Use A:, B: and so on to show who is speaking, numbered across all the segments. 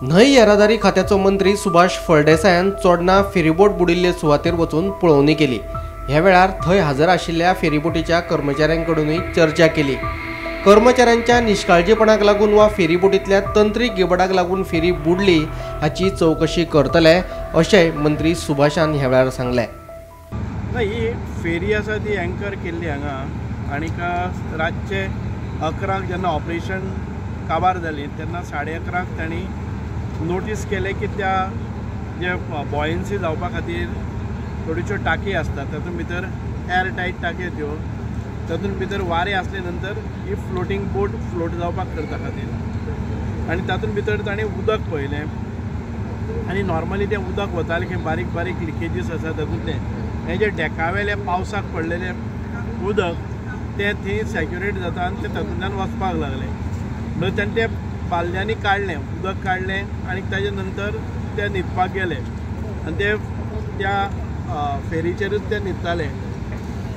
A: न्हंय येरादारी खात्याचो मंत्री सुभाष फळदेसायान चोडणा फेरीबोट बुडिल्ले सुवातेर वचून पळोवणी केली. ह्या वेळार थंय हजर आशिल्ल्या फेरीबोटीच्या कर्मचाऱ्यांकडूनय चर्चा केली. कर्मचाऱ्यांच्या निष्काळजीपणाक लागून वा फेरीबोटींतल्या तंत्रीक गिबडाक लागून फेरी बुडली हाची चवकशी करतले अशें मंत्री सुभाषान ह्या वेळार सांगलें.
B: ना, ही फेरी आसा ती एंकर केल्ली हांगा आनीक रातचे 11 जेन्ना ऑपरेशन काबार जाली तेन्ना 11:30 तांणी नोटीस केलें की त्या जे बॉयन्सी जावपा खातीर थोड्योश्यो टाकी आसतात तातूंत भितर एर टायट टाकी त्यो तातूंत भितर वारें आसले नंतर ही फ्लोटींग बोट फ्लोट जावपाक करता खातीर आनी तातूंत भितर ताणें उदक पळयलें आनी नॉर्मली तें उदक वतालें की बारीक बारीक लिकेजीस आसा तातूंतलें हें जें डेकावेलें पावसाक पडलेलें उदक तें थंय सॅक्युरेट जाता आनी तें तातूंतल्यान वचपाक लागलें. म्हणून ताणें तें बालद्यांनी काडलें, उदक काडलें आनी ताजे नंतर ते न्हिदपाक गेले आनी ते त्या फेरीचेरूच ते न्हिदताले.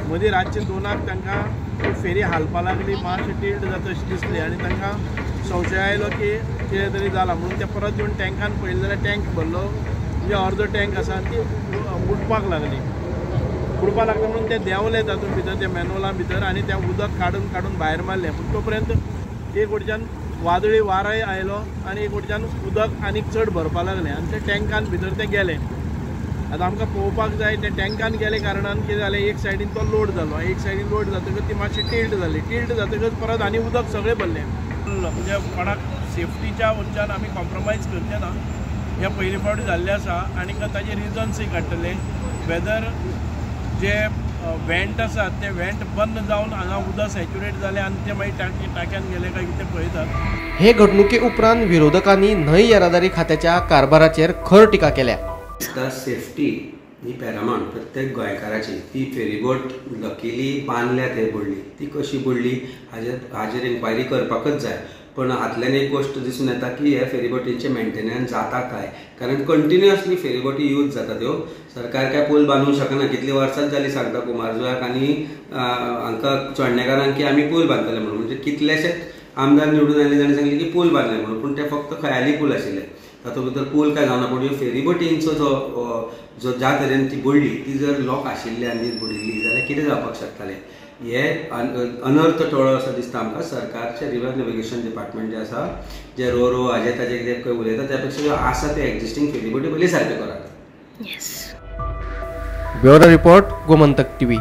B: मदीं रातचे 2 तांकां फेरी हालपा लागली, मातशी टिल्ट जाता अशी दिसली आनी तांकां संशय आयलो की कितें तरी जालां म्हणून ते परत येवन टँकान पळयलें जाल्यार टँक भरलो, म्हणजे अर्दो टँक आसा आनी ती बुडपाक लागली. बुडपाक लागली म्हणून ते देंवले तातूंत भितर त्या मॅनोला भितर आनी तें उदक काडून काडून भायर मारलें. पूण तो पर्यंत एक वटच्यान वादळी वारोय आयलो आनी एक वटच्यान उदक आनीक चड भरपाक लागलें आनी ते टँकान भितर ते गेले. आतां आमकां पळोवपाक जाय ते टँकान गेले कारणान कितें जालें, एक सायडीन तो लोड जालो, एक सायडीन लोड जातकच ती मातशी टिल्ट जाली, टिल्ट जातकच परत आनी उदक सगळें भरलें. म्हणजे कोणाक सेफ्टीच्या वटच्यान आमी कॉम्प्रोमायज करचे ना, हें पयले फावटी जाल्लें आसा आनी ताजे रिजन्सूय काडटले. वेदर जे वेंट आसात ते वेंट बंद जावन हांगा उदक सॅच्युरेट जालें आनी ते मागीर टाक्यान गेले काय कितें पळयतात.
A: हे घडणुके उपरांत विरोधकांनी न्हंय येरादारी खात्याच्या कारभाराचेर खर टिका केल्या.
C: सेफ्टी ही पॅरामाउंट प्रत्येक गोंयकाराची. ती फेरीबोट लकीली बांदल्या थंय बुडली, ती कशी बुडली हाजेर इन्क्वायरी करपाकच जाय. पण हातल्यान एक गोश्ट दिसून येता की ह्या फेरीबोटींचें मेंटेनन्स जाता काय, कारण कंटिन्युअसली फेरीबोटी यूज जाता त्यो. सरकार काय पूल बांदूंक शकना, कितलीं वर्सांच जालीं सांगता कुमारजुव्याक आनी हांकां चोडणेकारांक की आमी पूल बांदतले म्हणून. म्हणजे कितलेशेच आमदार निवडून आयले जाणें सांगलें की पूल बांदले म्हणून, पूण ते फक्त खयाली पूल आशिल्ले, तातूंत भितर पूल काय जावना. पूण ह्यो फेरीबोटींचो जो ज्या तरेन ती बुडली ती जर लोक आशिल्ले आनी बुडिल्ली जाल्यार कितें जावपाक शकतालें, हे अनर्थ टोळो असो दिसता आमकां. सरकारचें रिवर नॅविगेशन डिपार्टमेंट जें आसा, जे रो रो हाजे ताजे कितें उलयता त्या पेक्षा ज्यो आसा ते एक्झिस्टींग फेरीबोटी पयलीं सारक्यो करात.
A: Bureau report, Gomantak TV.